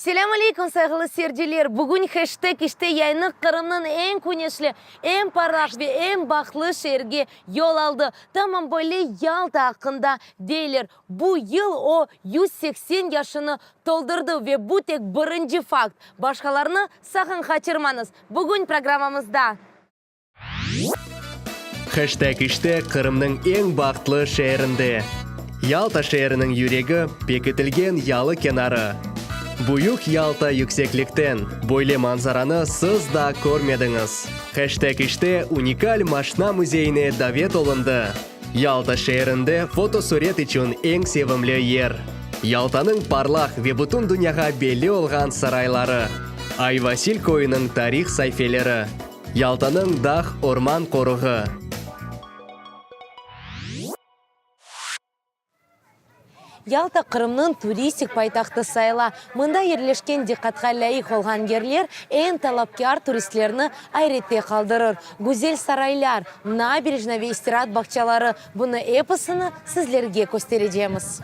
Selâm aleyküm, sayğılı seyirciler! Bugün Heşteg işte yayını Qırımnıñ eñ küneşli, eñ parlaq ve eñ bahtlı şeerge yol aldı. Tamam böyle Yalta aqqında deyler. Bu yıl o, 180 yaşını toldurdı ve bu tek birinci fakt. Başqalarını saqın qaçırmañız. Bugün programmamızda. Heşteg işte Qırımnıñ eñ bahtlı şeerinde. Yalta şeeriniñ yüregi, pekitilgen yalı kenarı. Büyük Yalta yükseklikten böyle manzaranı siz daa körmediñiz. Heşteg işte unikal maşna müzeyine davet olundı. Yalta şeerinde fotosuret içün eñ sevimli yer. Yaltanıñ parlaq ve bütün dünyağa belli olğan sarayları. Ay-Vasil köyüniñ tarih saifeleri. Yaltanıñ dağ orman qoruğı. Yalta Qırımnıñ turistik paytahtı sayıla. Mında yerleşken diqqatqa lâyıq olğan yerler eñ talapkâr turistlerni ayrette qaldırır. Güzel saraylar, naberejna ve istiraat bağçaları, bunı episini sizlerge kösterecemiz.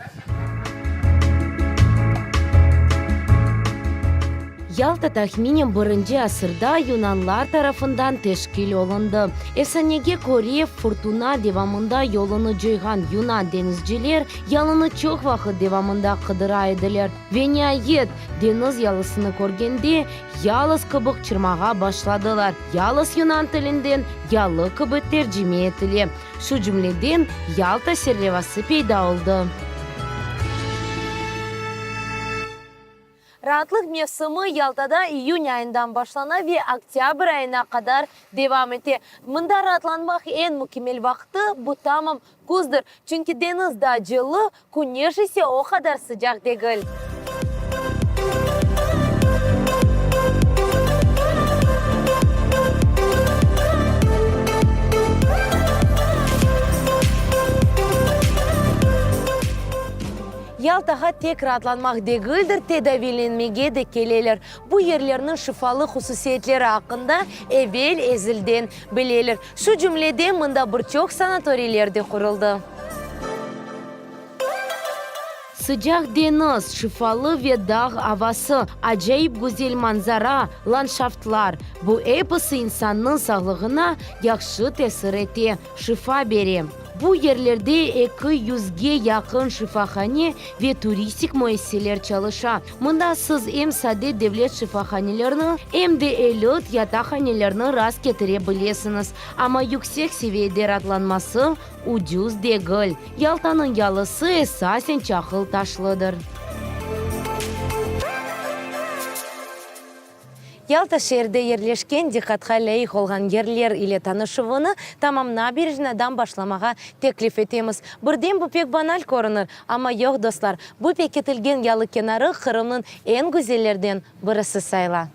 Yalta tahminen birinci asırda yunanlar tarafından teşkil olundı. Efsanege köre, furtuna devamında yolunı coyğan yunan deñizciler yalını çoq vaqıt devamında qıdıra ediler ve niayet, deñiz yalısını körgende, yalıs kibi qıçırmağa başladılar, yalıs yunan tilinden yalı kibi tercime etile. Şu cümleden, Yalta serlevası peyda oldı. Raatlıq mevsimi Yaltada iyün ayından başlana ve oktâbr ayına qadar devam ete. Mında raatlanmaq eñ mükemmel vaqtı, bu tamam küzdir, çünki deñiz daa cıllı, küneş ise o qadar sıcaq degil. Yaltağa tek raatlanmaq degildir, tedaviylenmege de keleler. Bu yerlerniñ şifalı hususiyetleri aqqında evel-ezelden bileler. Şu cümleden, mında bir çoq sanatoriyler de quruldı. Sıcaq deñiz, şifalı ve dağ avası, acayip güzel manzara, landşaftlar, bu episi insannıñ sağlığına yahşı tesir ete, şifa bere. Bu yerlerde eki yüzge yaqın şifahane ve turistik müessiseler çalışa. Mında siz em sade devlet şifahanelerni, em de elit yataqhanelerni rast ketire bilesiñiz. Amma yüksek seviyede raatlanması ucuz degil. Yaltanıñ yalısı esasen çaqıl taşlıdır. Yalta şeerde yerleşken diqqatqa lâyıq olğan yerler ile tanışuvını tamam Naberejnadan başlamağa teklif etemiz. Birden bu pek banal körünir, amma yoq, dostlar, bu pekitilgen yalı kenarı Qırımnıñ eñ güzellerden birisi sayıla.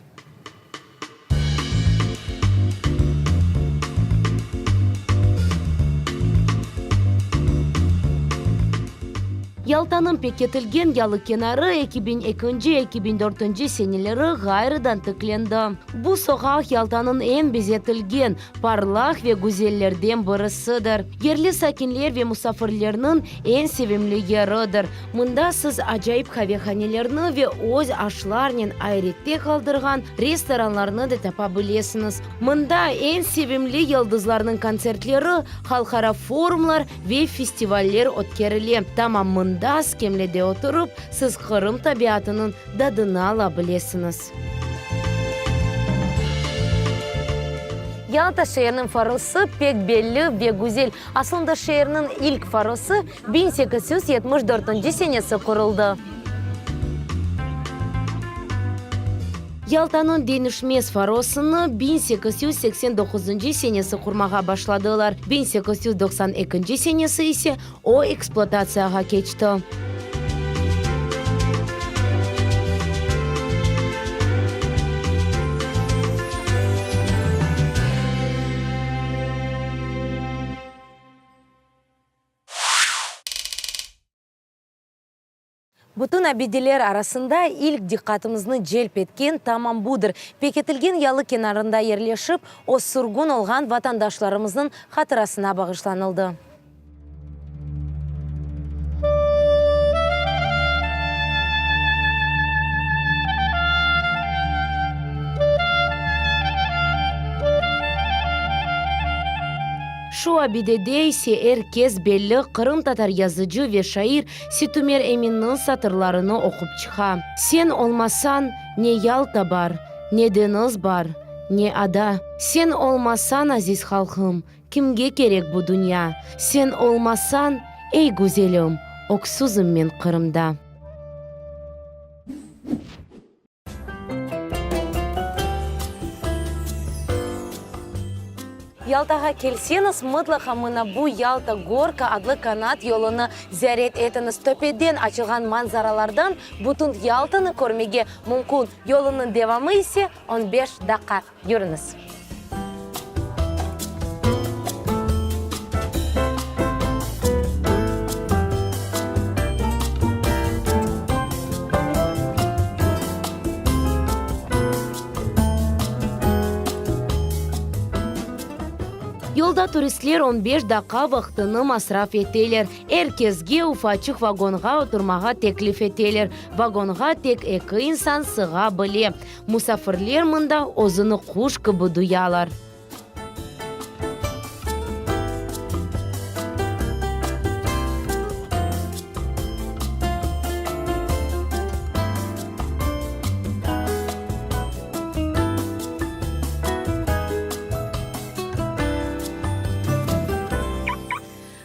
Yaltanıñ pekitilgen yalı kenarı 2002, 2004 seneleri ğayrıdan tiklendi. Bu soqaq Yaltanıñ eñ bezetilgen, parlaq ve güzellerden birisidir. Yerli sakinler ve musafirlerniñ eñ sevimli yeridir. Mında siz acayip qavehanelerni ve öz aşlarnen ayrette qaldırğan restoranlarnı da tapa bilesiñiz. Mında eñ sevimli yıldızlarnıñ kontsertleri, halqara forumlar ve festivaller ötkerile. Tamam mında skemlede oturıp, siz Qırım tabiatınıñ dadını ala bilesiñiz. Yalta şeeriniñ farosı pek belli ve güzel. Aslında şeerniñ ilk farosı 1874 dörtünci senesi quruldı. Yaltanıñ deñişmez farosını 1889 senesi qurmağa başladılar, 1892 senesi ise o ekspluatatsiyağa keçti. Bütün abideler arasında ilk diqqatımıznı celp etken tamam budır, pekitilgen yalı kenarında yerleşip, o sürgün olğan vatandaşlarımıznıñ hatırasına bağışlanıldı. Şu abidede ise er kes belli qırımtatar yazıcı ve şair Setumer Eminniñ satırlarını oqup çıqa, Sen olmasañ, ne Yalta bar, ne deñiz bar, ne ada. Sen olmasañ, aziz halqım, kimge kerek bu dünya? Sen olmasañ, ey güzelim, öksüzim men Qırımda. Yaltağa kelseñiz, mıtlaqa mına bu Yalta Gorka adlı kanat yolunı ziyaret etiñiz. Töpeden açılğan manzaralardan bütün Yaltanı körmege mümkün. Yolunıñ devamı ise on beş daqqa. Yürüñiz. Yolda turistler on beş daqqa vaqtını masraf eteler. Er kesge ufaçıq vagonğa oturmağa teklif eteler. Vagonğa tek eki insan sığa bile. Musafirler mında özüni quş kibi duyalar.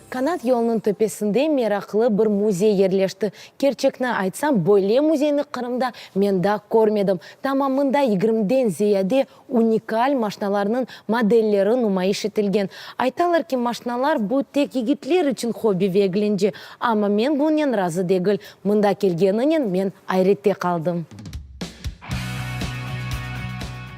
Kanat yolunıñ töpesinde meraqlı bir müzey yerleşti. Kerçekni aytsam, böyle müzeyni Qırımda men daa körmedim. Tamam mında yigirmiden ziyade unikal maşnalarnıñ modelleri numayış etilgen. Aytalar ki, maşnalar bu tek yigitler içün hobbi ve eglence, amma men bunen razı degil. Mında kelgeninen men ayrette qaldım.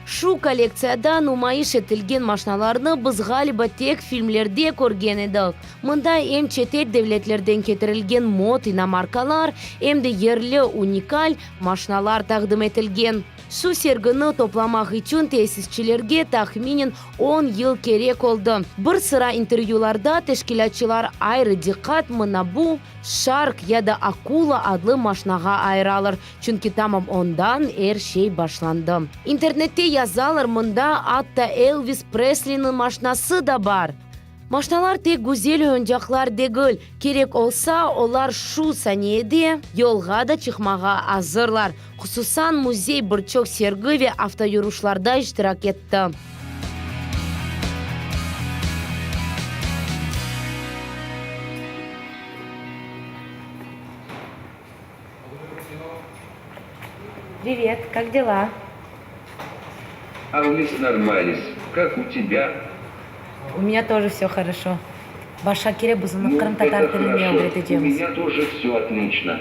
Şu kollektsiyada numayış etilgen maşnalarnı biz, ğaliba, tek filmlerde körgen edik. Mında em çetel devletlerden ketirilgen mot inomarkalar, em de yerli, unikal, maşnalar taqdim etilgen. Şu sergini toplamaq içün tesisçilerge tahminen on yıl kerek oldı. Bir sıra intervyularda teşkilâtçılar ayrı diqqat mına bu Şark ya da Akula adlı maşnağa ayıralar, çünki tamam ondan er şey başlandı. İnternette yazalar, mında atta Elvis Presliniñ maşnası da bar. Maşnalar tek güzel oyuncaqlar degil, kerek olsa, olar şu saniyede yolğa da çıqmağa azırlar. Hususan, müzey bir çoq sergi ve avtoyürüşlarda iştirak etti. Privet, kak dela? Almis normalis, kak u tebâ? U menya toje vse horoşo. Başqa kere biz onı Nu, qırımtatar eto tiline horoşo, u ögretecemiz. menya toje vse otliçno.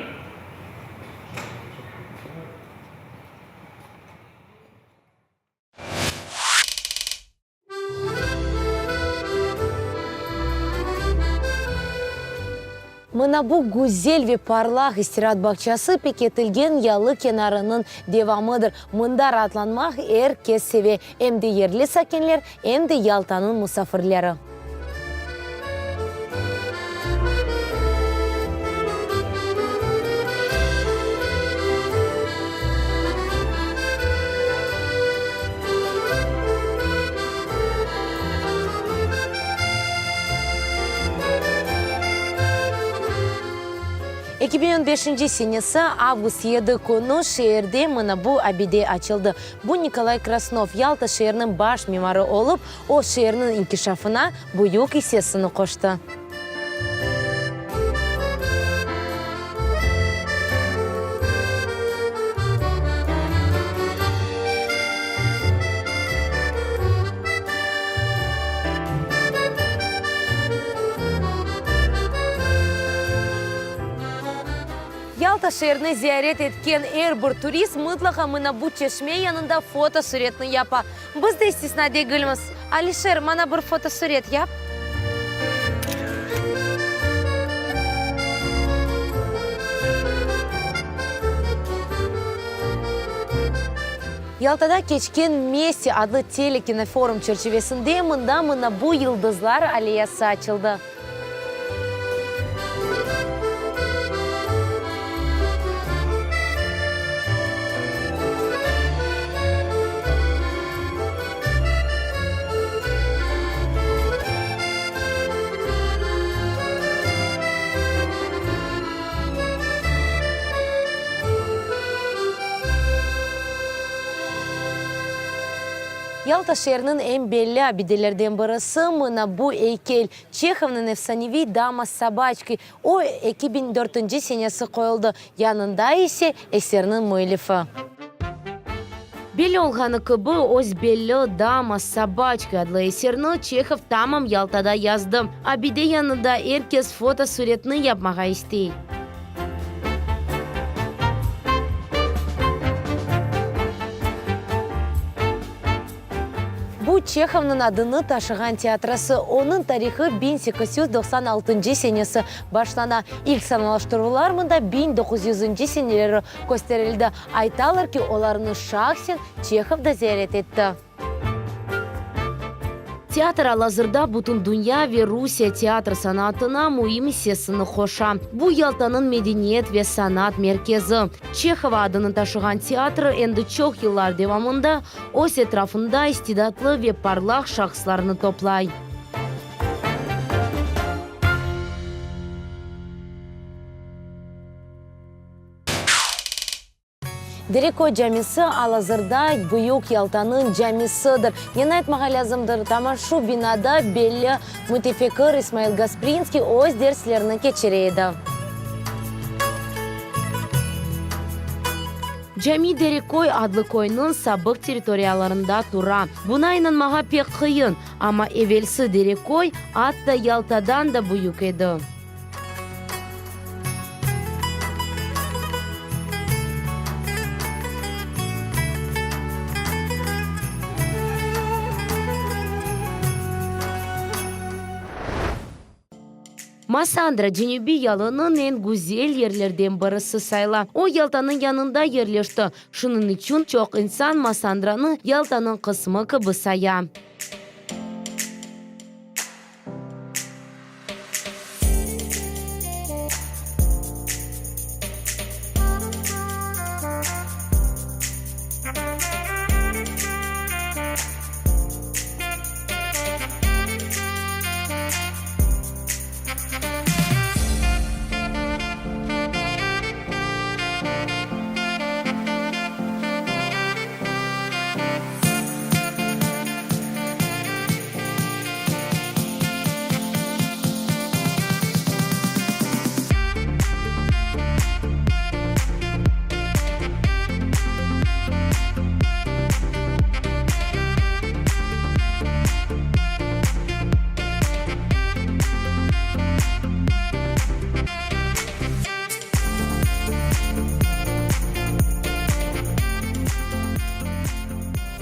Mına bu güzel ve parlaq istiraat bağçası peketilgen yalı kenarınıñ devamıdır. Mında raatlanmaq er kes seve, em de yerli sakinler, em de Yaltanıñ musafirleri. 2015 senesi avgust 7 künü şeerde mına bu abide açıldı. Bu Nikolay Krasnov, Yalta şeeriniñ baş mimarı olıp, o, şeerniñ inkişafına büyük issesini qoştı. Yalta şeerini ziyaret etken er bir turist mıtlaqa mına bu çeşme yanında fotosuretni yapa. Biz de istisna degilmiz. Alişer, mana bir fotosuret yap. Yaltada keçken Messi adlı telekinoforum çerçivesinde mında mına bu yıldızlar alleyası açıldı. Yalta şeeriniñ eñ belli abidelerden birisi mına bu eykel, Çehovnıñ efsaneviy Dama s sobaçkoy. O, 2004 senesi qoyuldı, yanında ise eserniñ müellifi. Belli olğanı kibi, öz belli Dama s sobaçkoy adlı eserni Çehov tamam Yaltada yazdı. Abide yanında er kes fotosuretni yapmağa istey. Bu Çehovnıñ adını taşığan teatrosı. Onıñ tarihı 1896 senesi başlana. İlk sanalaştıruvlar mında 1900-nci seneleri kösterildi. Aytalar ki, olarnı şahsen Çehov da ziyaret etti. Teatr al-azırda bütün dünya ve Rusiye teatr sanatına müim issesini qoşa. Bu Yaltanıñ medeniyet ve sanat merkezi. Çehova adını taşığan teatr endi çoq yıllar devamında öz etrafında istidatlı ve parlaq şahıslarnı toplay. Dereköy camisi al-azırda Büyük Yaltanıñ camisidir. Neni aytmağa lâzımdır, tamam şu binada belli mütefekkir İsmail Gasprinskiy öz derslerini keçire edi. Cami Dereköy adlı köyniñ sabıq territoriyalarında tura. Buna inanmağa pek qıyın, amma evelsi Dereköy atta Yaltadan da büyük edi. Massandra, cenübiy yalınıñ eñ güzel yerlerden birisi sayıla. O, Yaltanıñ yanında yerleşti, şunıñ içün çoq insan Massandranı Yaltanıñ qısmı kibi saya.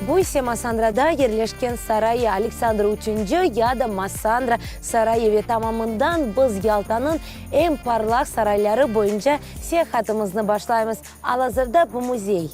Bu ise Massandrada yerleşken sarayı, Aleksandr Üçünci ya da Massandra sarayı ve tamamından biz Yaltanıñ eñ parlaq sarayları boyunca seyahatımıznı başlaymız. Al-azırda bu müzey.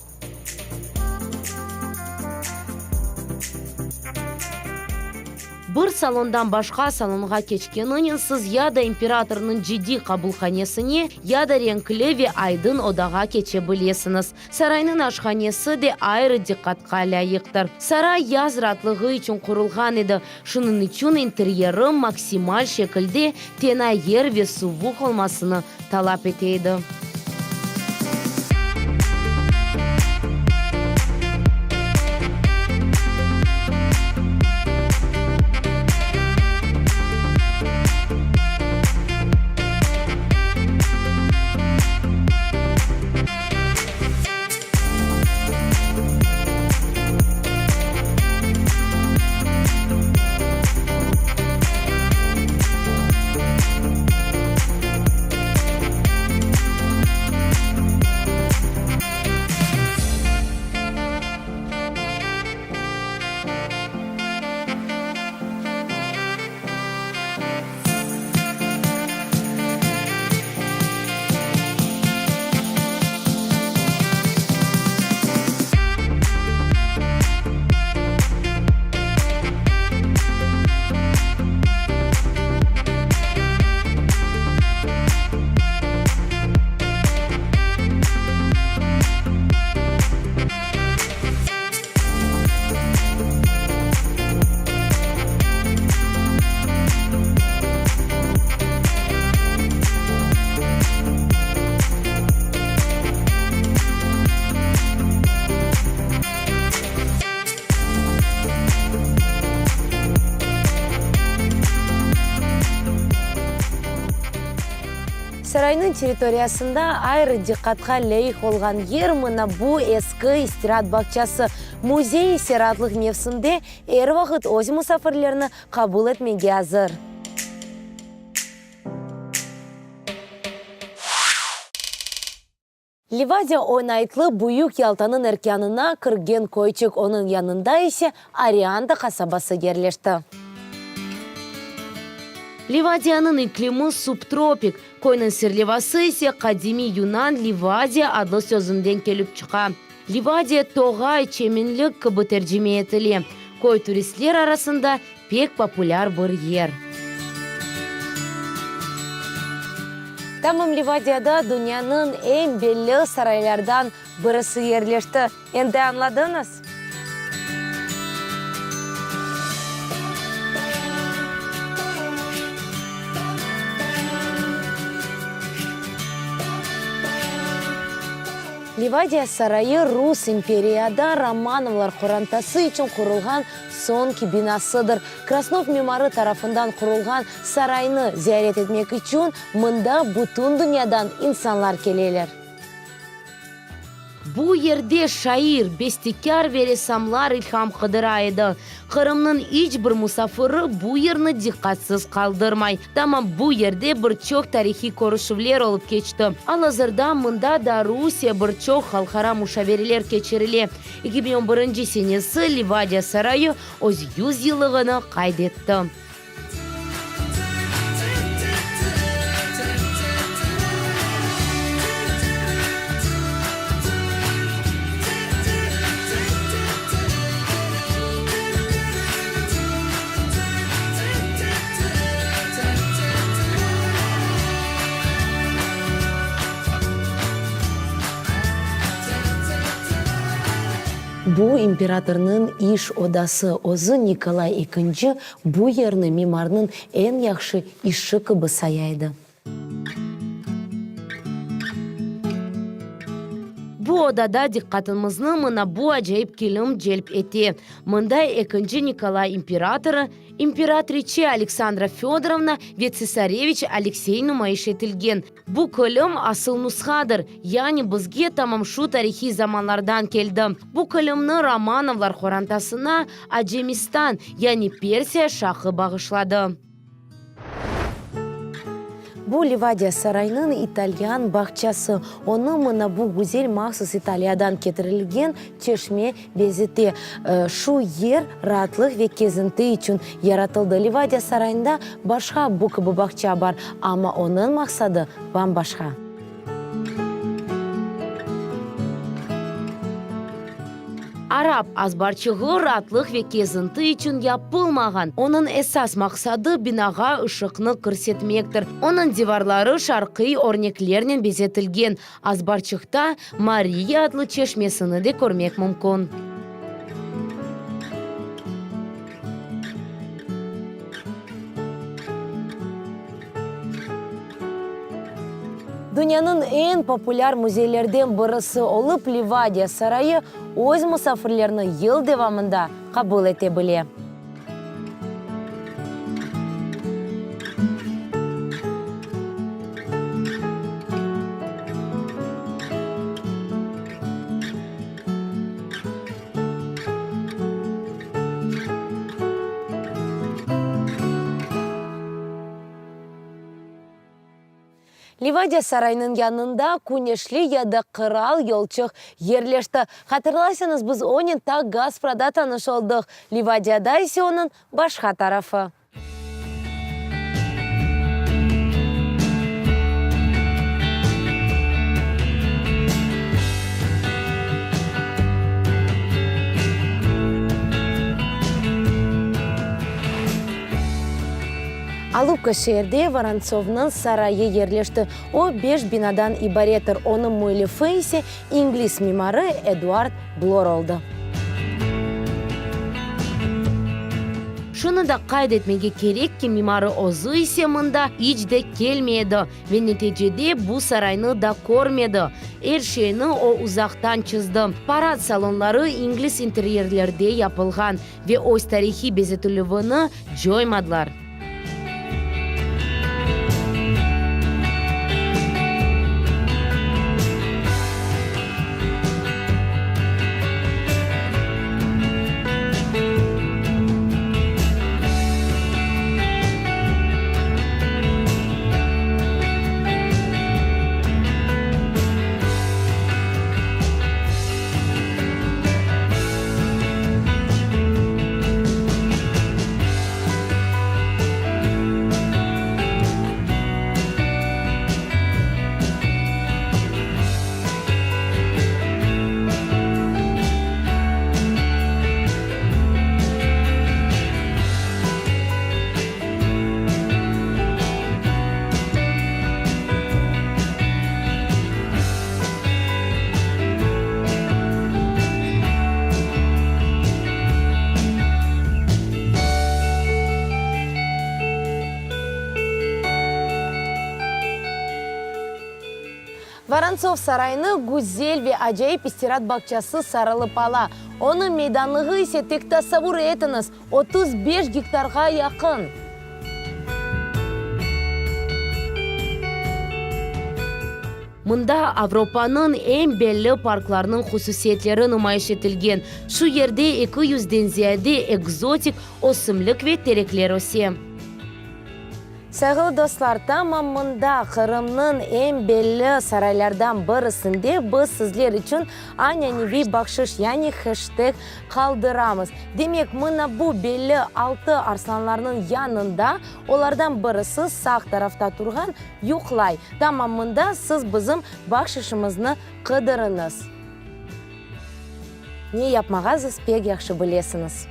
Bir salondan başqa salonğa keçkeninen siz ya da imperatornıñ ciddiy qabulhanesine, ya da renkli ve aydın odağa keçe bilesiñiz. Saraynıñ aşhanesi de ayrı diqqatqa lâyıqtır. Saray yaz raatlığı içün qurulğan edi, şunıñ içün interyeri maksimal şekilde tena yer ve suvuq olmasını talap ete edi. Saraynıñ territoriyasında ayrı diqqatqa lâyıq olğan yer mına bu eski istiraat bağçası. Müzey ise raatlıq mevsimde er vaqıt öz musafirlerini qabul etmege azır. Livadiya oynaytlı Büyük Yaltanıñ erkânına kirgen köyçik, onıñ yanında ise Oreanda qasabası yerleşti. Livadiyanıñ iklimi subtropik, köyniñ serlevası ise qadimiy yunan Livadiya adlı sözünden kelip çıqa. Livadiya toğay, çemenlik kibi tercime etile. Köy turistler arasında Pek populâr bir yer. Tamam Livadiyada dünyanıñ eñ belli saraylardan birisi yerleşti. Endi añladıñız? Livadiya sarayı Rus imperiyada Romanovlar qorantası içün qurulğan Soñki binasıdır. Krasnov mimarı tarafından qurulğan saraynı ziyaret etmek içün mında bütün dünyadan insanlar keleler. Bu yerde şair, bestekâr ve ressamlar ilham qıdıra edi. Qırımnıñ iç bir musafiri bu yerni diqqatsız qaldırmay. Tamam bu yerde bir çoq tarihiy körüşüvler olıp keçti. Al-azırda mında da Rusiye bir çoq halqara muşavereler keçirile. 2011 senesi Livadiya sarayı öz yüz yıllığını qayd etti. Bu imperatornıñ iş odası, özü Nikolay ekinci bu yerni mimarnıñ eñ yahşı işi kibi saya edi. Bu odada diqqatımıznı mına bu acayip kilim celp ete. Mında ekinci Nikolay imperatorı, imperatriçe Aleksandra Födorovna ve tsesareviç Aleksey numayış etilgen. Bu kilim asıl nushadır, yani bizge tamam şu tarihiy zamanlardan keldi. Bu kilimni Romanovlar qorantasına Acemistan, yani Persiya şahı bağışladı. Bu Livadiya saraynıñ italyan bağçası. Onı mına bu güzel mahsus İtaliyadan ketirilgen çeşme bezete. Şu yer raatlıq ve kezinti içün yaratıldı. Livadiya sarayında başqa bu kibi bağça bar, amma onıñ maqsadı bam-başqa. Arap azbarçığı raatlıq ve kezinti içün yapılmağan. Onıñ esas maqsadı binağa ışıqnı kirsetmektir. Onıñ divarları şarqiy örneklernen bezetilgen. Azbarçıqta Mariya adlı çeşmesini de körmek mümkün. Dünyanıñ eñ populâr müzeylerden birisi olıp, Livadiya sarayı öz musafirlerini yıl devamında qabul ete bile. Livadiya saraynıñ yanında Küneşli ya da Qıral yolçıq yerleşti. Hatırlaysañız, biz onen ta Gasprada tanış oldıq. Livadiyada ise onıñ başqa tarafı. Alupka şeerde Vorontsovnıñ sarayı yerleşti. O, beş binadan ibarettir, onıñ müellifi ise ingliz mimarı Eduard Blor oldı. Şunı da qayd etmege kerek ki, mimarı özü ise mında iç de kelmey edi ve neticede bu saraynı da körmedi. Er şeyni o uzaqtan çizdi. Parad salonları ingliz interyerlerde yapılğan ve öz tarihiy bezetilüvini coymadılar. Vorontsov sarayını güzel ve acayip istirat bağçası sarılıp ala. Onıñ meydanlığı ise, tek tasavvur etiñiz, 35 gektarğa yaqın. Mında Avropanıñ eñ belli parklarınıñ hususiyetleri numayış etilgen. Şu yerde eki yüzden ziyade ekzotik ösümlik ve terekler öse. Sayğılı dostlar, tamam mında, Qırımnıñ eñ belli saraylardan birisinde biz sizler içün añaneviy bahşış, yani heşteg qaldıramız. Demek, mına bu belli altı arslanlarnıñ yanında, olardan birisi sağ tarafta turğan, yuqlay. Tamam mında siz bizim bahşışımıznı qıdırıñız. Ne yapmağa siz pek yahşı bilesiñiz.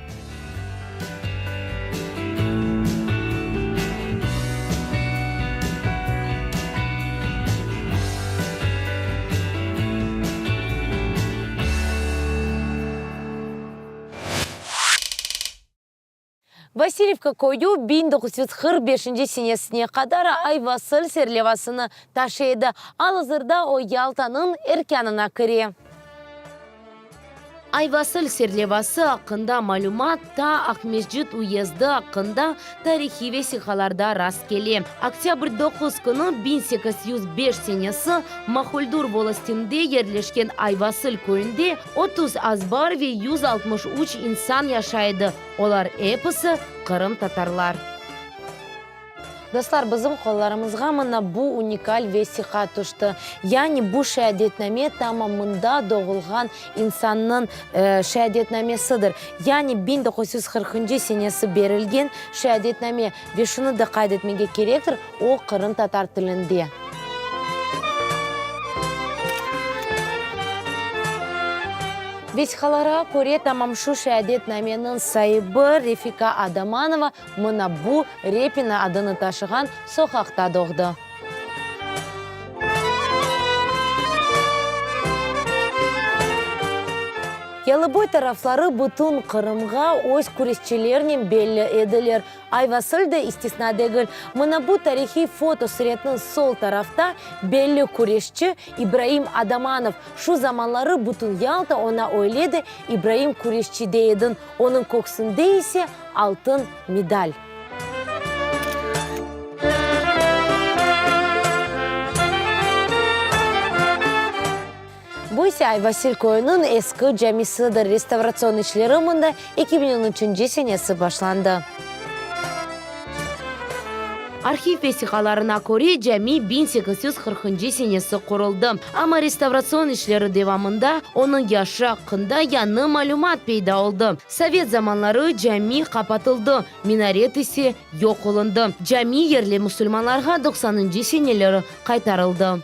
Vasilivka köyü 1945 senesine qadar Ayvasıl serlevasını taşıy edi. Al-azırda o Yaltanıñ erkânına kire. Ayvasıl serlevası aqqında malümat ta Aqmescit uyezdi aqqında tarihiy vesiqalarda rastkele. Oktâbr 9 künü 1805 senesi Mahuldür volostinde yerleşken Ayvasıl köyünde 30 azbar ve 163 insan yaşay edi, olar episi qırımtatarlar. Dostlar, bizim qollarımızğa mına bu unikal vesiqa tüşti. Yani bu şeadetname tamam mında doğulğan insannıñ şeadetnamesidir. Yani 1940-ncı senesi berilgen şeadetname. Ve şunı da qayd etmege kerektir, o qırımtatar tilinde. Vesiqalarğa köre, tamam şu şeadetnameniñ saibi Refika Adamanova mına bu Repina adını taşığan soqaqta doğdı. Yalıboy tarafları bütün Qırımğa öz küreşçilerinen belli ediler. Ayvasıl da istisna degil. Mına bu tarihiy fotosuretniñ sol tarafta belli küreşçi İbraim Adamanov. Şu zamanları bütün Yalta oña öyle de İbraim Küreşçi dey edin. Onıñ köksünde ise altın medal. Bu ise Ayvasil köyüniñ eski camisidir. Restavratsion işleri mında 2013 senesi başlandı. Arhiv vesiqalarına köre, cami 1840 senesi quruldı, amma restavratsion işleri devamında onıñ yaşı aqqında yañı malümat peyda oldı. Sovet zamanları cami qapatıldı, minaret ise yoq olundı. Cami yerli musulmanlarğa doqsanıncı seneleri qaytarıldı.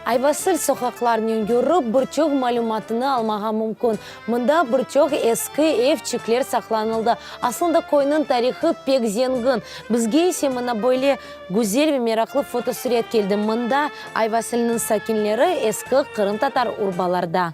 Ayvasıl soqaqlarnen yürip, bir çoq malümatını almağa mümkün. Mında bir çoq eski evçikler saqlanıldı. Aslında köyniñ tarihı pek zengin. Bizge ise mına böyle güzel ve meraqlı fotosuret keldi. Mında Ayvasılnıñ sakinleri eski qırımtatar urbalarda.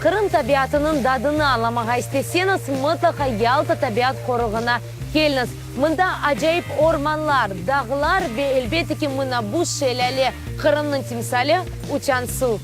Qırım tabiatınıñ dadını añlamağa isteseñiz, mıtlaqa Yalta tabiat qoruğına Keliñiz, mında acayip ormanlar, dağlar ve, elbette ki, mına bu şelâle, Qırımnıñ timsali, uçan suv.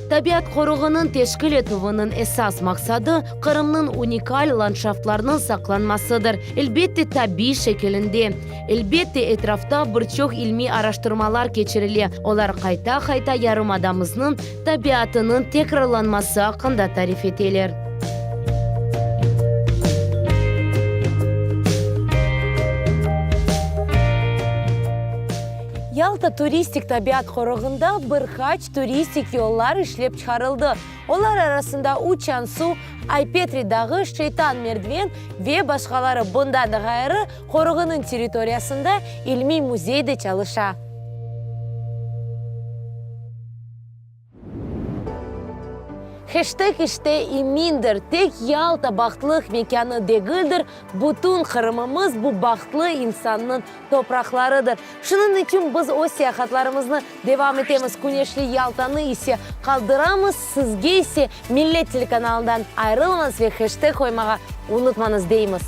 Tabiat qoruğınıñ teşkil etüviniñ esas maqsadı, Qırımnıñ unikal landşaftlarınıñ saqlanmasıdır, elbette, tabiiy şekilinde. Elbette, etrafta bir çoq ilmiy araştırmalar keçirile, olar qayta-qayta yarımadamıznıñ tabiatınıñ tekrarlanması aqqında tarif eteler. Yalta turistik tabiat qoruğında bir qaç turistik yollar işlep çıqarıldı. Olar arasında Uçan suv, Ay-Petri dağı, Şeytan merdiven ve başqaları. Bundan da ğayrı, qoruğınıñ territoriyasında ilmiy müzey de çalışa. Heşteg işte emindir, tek Yalta bahtlıq mekânı degildir, bütün Qırımımız bu bahtlı insannıñ topraqlarıdır. Şunıñ içün biz öz seyahatlarımıznı devam etemiz, küneşli Yaltanı ise qaldıramız, sizge ise Millet telekanalından ayrılmañız ve heşteg qoymağa unutmañız deymiz.